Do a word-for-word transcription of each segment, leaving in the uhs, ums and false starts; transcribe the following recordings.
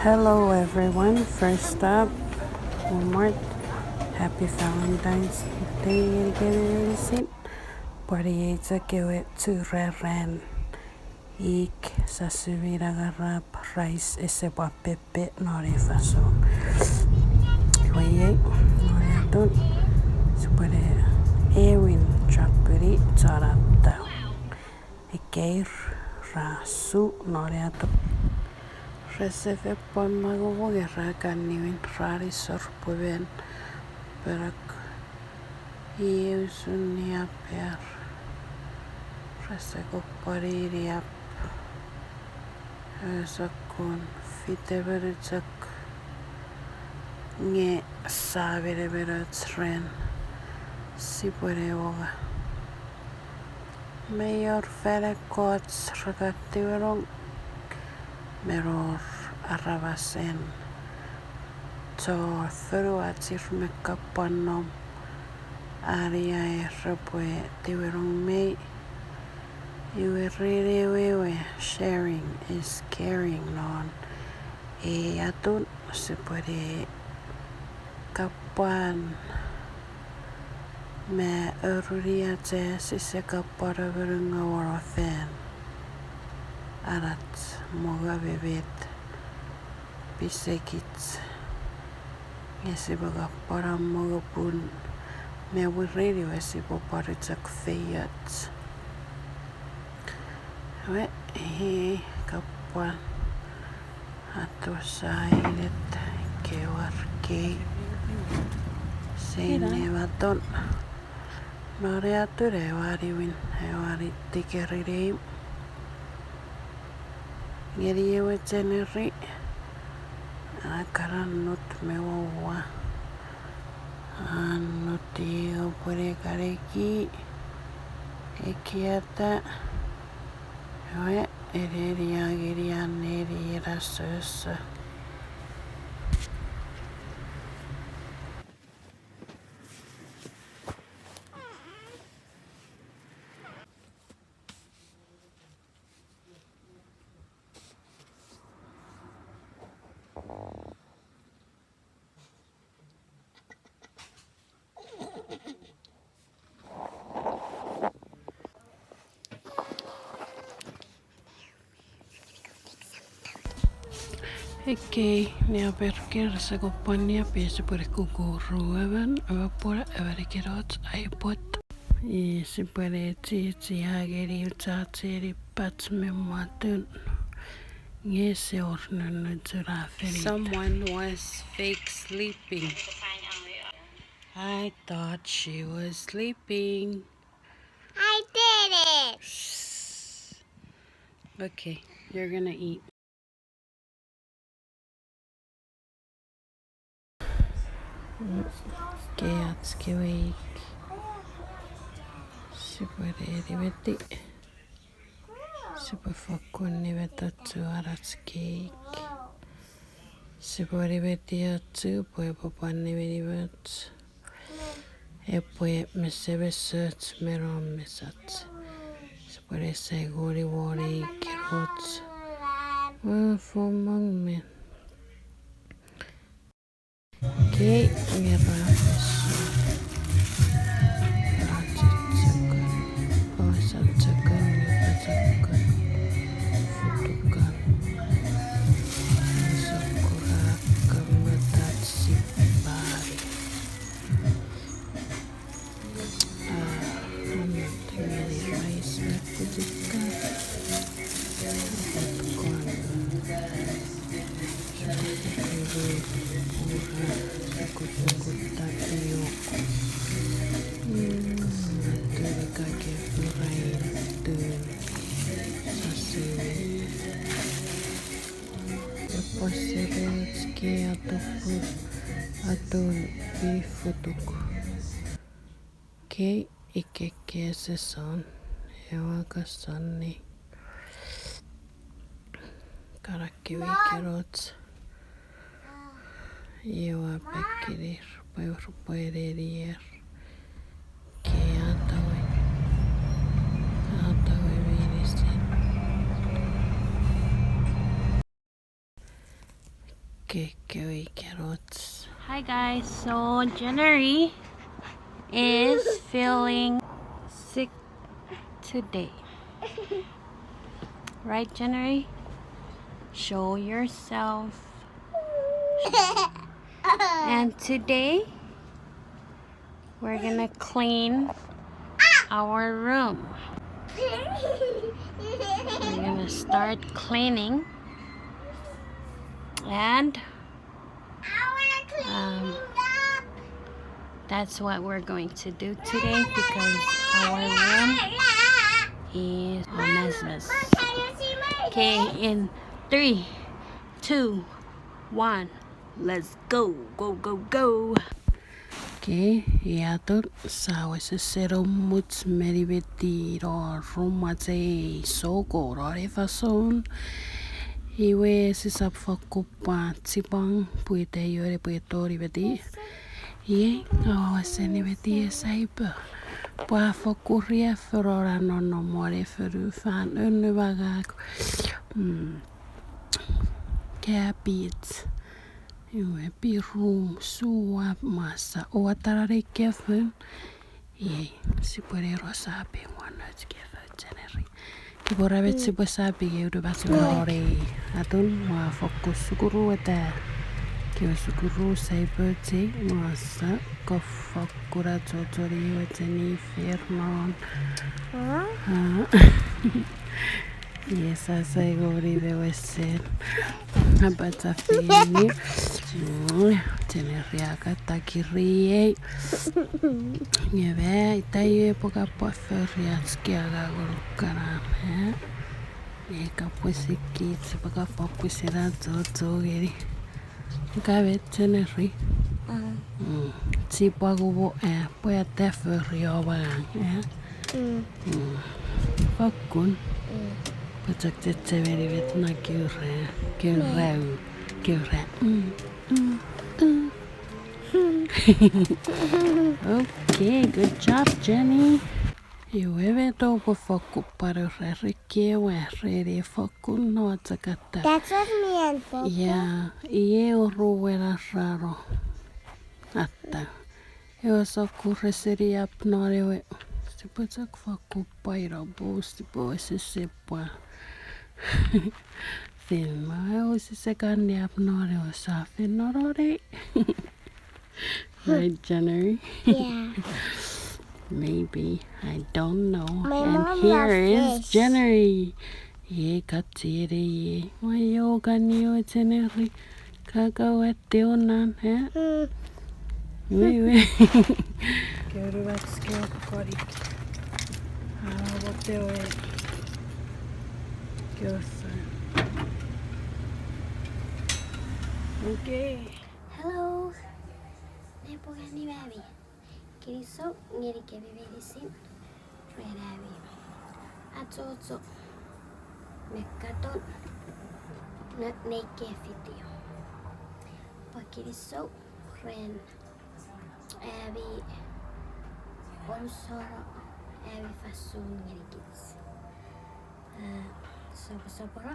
Hello everyone, first up, Walmart. Happy Valentine's Day ngeni kemi meinisin. Pwan iei chok ewe churaren ik sasumi nangarap rice ese pwan pepe non ei fansoun. Iwe iei, non ei atun, sipwene ewin chapuni chon attau. Ekkei ra su non ei atun. Rese fen pwan mangu mongo, ra kan niwin, ra nisor pwe men perak. Iei usun niaper. Rese kopwani niap. Ese kon fite monu chok nge sa menemenoch ren sipwene wonga. Mei wor fan ekkoch ra kan tiwenong me wor aramasen chon fonuach ir mi kan pwan nom ani aea repwe tiwenong mei. Iwe ren ewe, ewe sharing is caring non ei atun sipwene kapwan me oruni ach sise kapwan amongo won fan anach mongo me met pisekich. Nge sipwe kapwan amongo pun me mwirin iwe sipwe pwan chok feioch. Ewe, ei kapwan atosa inet kewe war kei. Sein ne maton. Non ei atun ewe niwin, ewe ni tikeri neim. Ngeni ewe January, a kan annut me wowa. Annut i oupwene kaneki, ekieta, ewe, eneni a ngeni a neni ena soso. Ekkei niaper ker, sise kopwan niap, sipwene kuku ruemon, ewe pwora, ewe nikinoch, aipwot. I sipwene chichi angeni uchacheni pach me mwatun. Nge ese wor nonnochun a fenit. Someone was fake sleeping. I thought she was sleeping. I did it. Shh. Okay, you're gonna eat. Kei ach kewe ik. Sipwene nimeti. Sipwe fokkun nimetochu anach keik. Sipwe nimeti ochu pwe epwe pwan nimenimoch. Epwe mesemesoch me nom mesach. Sipwene saigoni won ei kiroch. Ua fomong men. Kei, nge ra meso. Ra chechekun. Osa chekun, nge ra chechekun. Futukan. Osa kura kamatach sipari. Ah, I'm not really nice with this guy. But go on. Sukutsuku ura, sukutsuku tapiok. Mm, atun kake ura itun. Sasimi. Epwe sere och kei atupun atun pi futuk. Kei ikeke seson, ewa kasoni. Kana kewe kiroch. Ewa pekinir, pwe, pwe renier. Kei atawe. Atawe meinisin. Ke, kewe carrots. Hi guys, so Jennery is feeling sick today. Right, Jennery? Show yourself. And today, we're gonna clean our room. We're gonna start cleaning. And, um, that's what we're going to do today because our room is a mess, mess. Okay, in three, two, one, let's go, go, go, go. Okei, iei atun sa wesewesen much me nimeti non rumwach ei soko non ei fansoun. Iwe sisap fokkun pwan chipwang pwe ita ion epwe tongeni nimeti. Iei, a wesewesen nimeti ei saipo. Pwe a fokkun riaffou non an nonnom won ei fonufan, unumangak. Mm. Cabbage. Iwe, pirum, suap, masa, oua tananei kefin. Iei, sipwe ne ro shopping won nouch kefin Jennery. Kipwe ura met sipwe shopping, eu nupasuk non ei atun, ua fokkun sukuru weta. Kewe sukuru saipo chei, masa, ko fokkun achocho ni wecheni fer non. Iei sa sai ngori me wesen. Apacha fini. Jennery a kan takiriei. Nge me ita iei pwe ka pwan fori ach kewe angang ngonuk kana, e? Nge ka pwisin kich, pwe ka pwan pwisin achocho ngeni. Ka met Jennery? Mm. Chipwang umo, e, pwe ata fori om angang, e? Mm. Fokkun. Pwe chok chechemeni met na kiura, kiura, kiura. Mm. Okay, good job, Jenny. Iwe met oupwe fokkun pwan ura rikiewe reni fokkun no chakata. That's what me and Papa. Yeah, iei oruwen araro. Atta. Ewe sokkun rese riaffou non ewe. Sipwe chok fokkun pwaino bus, sipwe wesewesen pwa. Fen ma ewe sise kan riaffou non ewe sa fen nononi. Right, Jennery? Yeah. Maybe. I don't know. And here is Jennery. Iei ka chienei iei. Ua io kan io Jennery. Kaka wet teunan, e? Iwe, iwe. Kewe rumach kewe konik. Ana wot ewe. Kewe sa. Okay. Hello. Nepwong annim ami. Kinisou ngenikemi meinisin ren ami achocho me katon ne, nei kewe video. Pwan kinisou ren ami omusano ami fansoun ngenikich. A, soposopono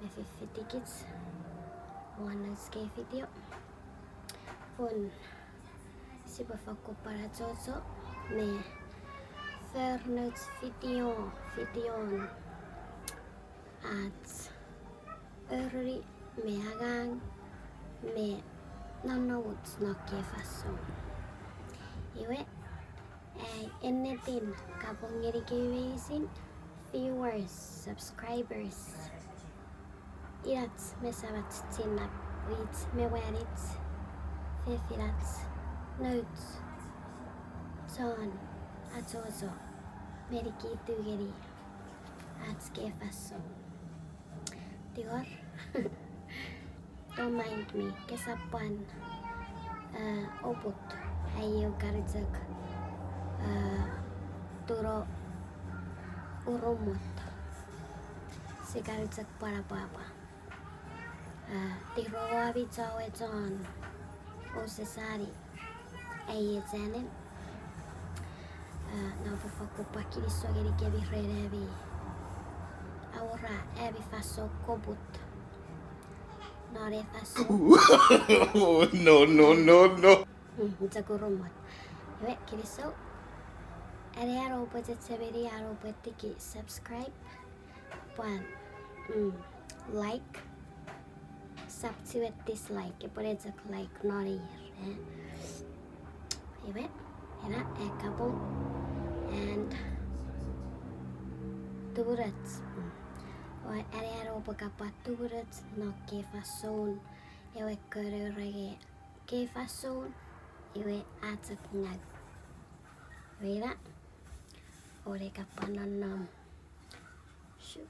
me fifitikich won nouch kewe video. Pun sipwe fokkun pwan achocho me for nouch video, videon ach oruni me angang me nonnomuch non kewe fansoun. Iwe, ai ennetin kapong ngenikemi meinisin, viewers, subscribers. Inach me samach, chinnap, wich me wanich, fefinach, nouch, chon achocho me nikitu ngeni ach kewe fansoun. Tingor, don't mind me, kesap pwan, a, oput, ai eu kan chok, a, tuno urumot. Sia kan chok pwan apwapwa. A, tirou ami chon, chon ousesani ei channel. A, ngang upwe fokkun pwan kinisou ngenikemi ren ami awora ami fansoun koput. non ei fansoun. No, no, no, no. Mm, chok urumot. Iwe, kinisou. Ane an oupwe chechemeni an oupwe tiki subscribe. Pwan, mm, like. Sap chiwen dislike, epwe ne chok like non ir, eh. Iwe, ena, eh, kapong. And tumunoch. Mm. O, ane an oupwe kapwa tumunoch non ekkei fansoun, ewe kono renge ekkei fansoun, iwe a chok ngau. Iwe ina, o ne kapwa nonnom. Shu.